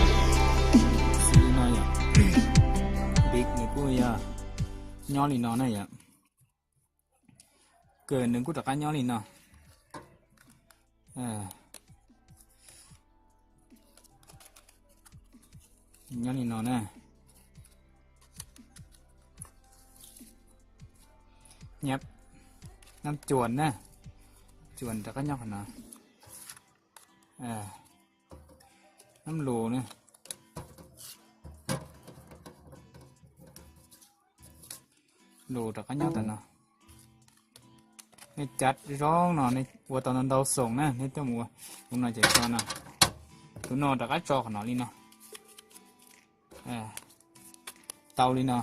Xws li no yom, nws kuj yog nyob li no na yom. Kawg nws kuj rov qab nyob li no. Nyob li no na. Nyab, nab cuas na, cuas rov qab nyob qhov no. Nab lus na, lus rov qab nyob tam no. Nej cav zoo no, nej ua tau ntau ntau xoom na, nej coj mus ua. Tus no ces tso no, tus no rov qab tso qhov no li no. Tau li no.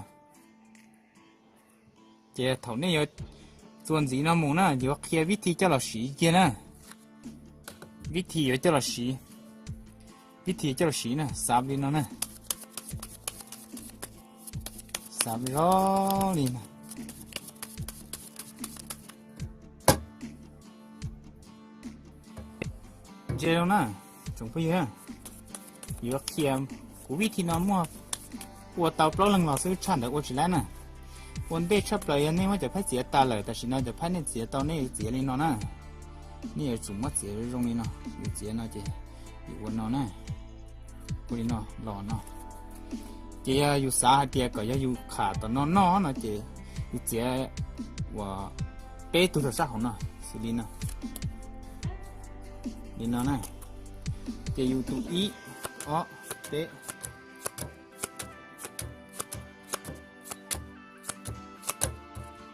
Ces thaum nej yuav txuas ntxiv no mus na, yuav qhia vib thi coj los siv kiag na. Vib thi yuav coj los siv, vib thi coj los siv na, xav li no na. Xav zoo li no. Ntsia zoo na, tsoom phooj ywg, yuav qhia kuv vib thi no muaj ua tau plaub leeg los xwb, tshaj ntawd ua tsis laib na. Ua ntej tshaj plaws yog nej muab cov phaib txiav tas lawm, tam sim no cov phaib nej txiav tau nej yuav txiav li no na. Nej yuav tsum muab txiav zoo li no, yus txiav no ces yus ua no na, ua li no los no. Ces yog yus xav hais tias kom yog yus qham tom no noj no ces yus txiav uas peb tug tom sab hauv no, xws li no, li no na. Ces yus tus ib, ob, peb,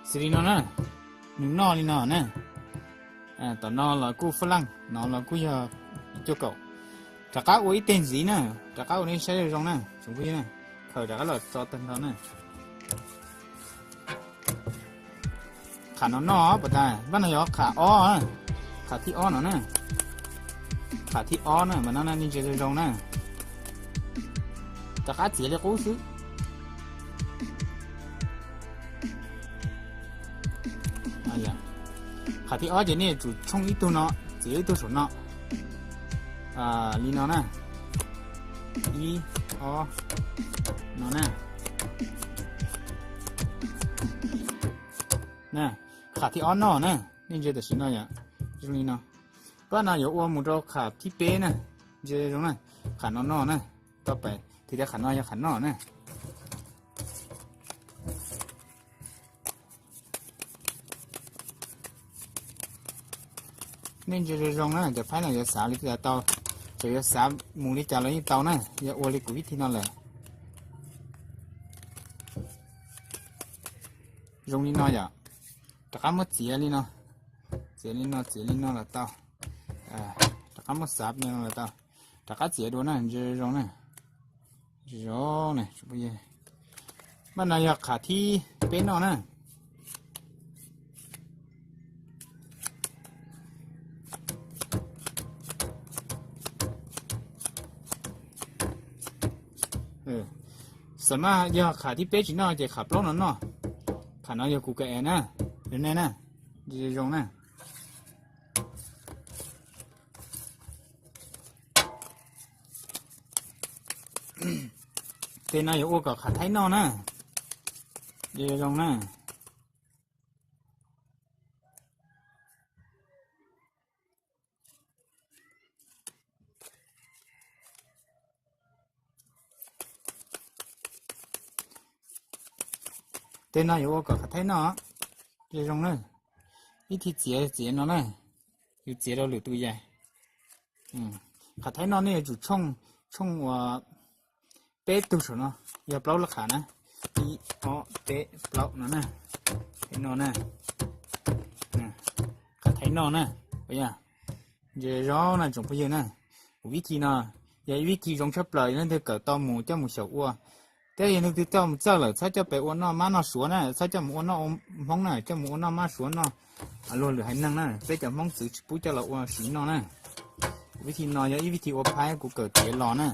xws li no na, nws noj li no na. Tom no los kuj faj laj, no los kuj yog cuaj kaum. Rov qab ua ib teg ntxiv na, rov qab ua nej saib zoo zoo na, tsoom phooj ywg na. Khaws rov qab los tso tag nrho na. Qham no noj pom tas, npaj no yog qham ob, qham thib ob no na. Qham thib ob na, mas no nej ntsia zoo zoo na. Rov qab txiav li qub xwb. Qham thib ob ces nej yuav tsum tshooj ib tug no, txiav ib tug saum no, li no na, ib, ob, no na. Qham thib ob noj na, nej ntsia tam sim no yom, zoo li no. Pab no yuav ua mus rau qham thib peb na, ntsia zoo na, qham no noj na, tau pais tias qham no yog qham noj na. Nej ntsia zoo zoo na, cov phaib no yuav xav li cas tau, txawm yuav xav mus li cas los yeej tau na, yog ua li kuv vib thi no lawm. Zoo li no yom, rov qab muab txiav li no, txiav li no, txiav li no los tau, rov qab muab xav li no los tau, rov qab txiav dua na, ntsia zoo na, zoo na. Pab no yog qham thib peb noj na. Xam maj yog qham thib peb tsis noj ces qham plaub no noj. Qham no yog kuv ka es na, yog nej na, zoo na. Tej no yuav ua kom qham thaib noj na, zoo na. Tej no yuav ua kom qham thaib noj, zoo zoo na. Ib thib txiav txiav no na, yus txiav rau lwm tus yais. Qham thaib noj nej yuav tsum tshooj, tshooj uas peb tug saum no, yog plaub lub qham na, ib, ob, peb, plaub no na. Thaib noj na, qham thaib noj na, ntsia zoo na tsoom phooj ywg na. Kuv vib thi no yog ib vib thi zoo tshaj plaws leej twg kawm tau mus coj mus xyaum ua. Thiab yog leej twg coj mus txawj lawm txhob coj pem ua noj mab noj suav na, txhob coj mus ua noj hmoob na, coj mus ua noj mab suav noj luag lwm haiv neeg na, peb cov hmoob txwv tsis pub coj los ua siv noj na. Kuv vib thi no yog ib vib thi ua phaib kuv kawm tiav los na.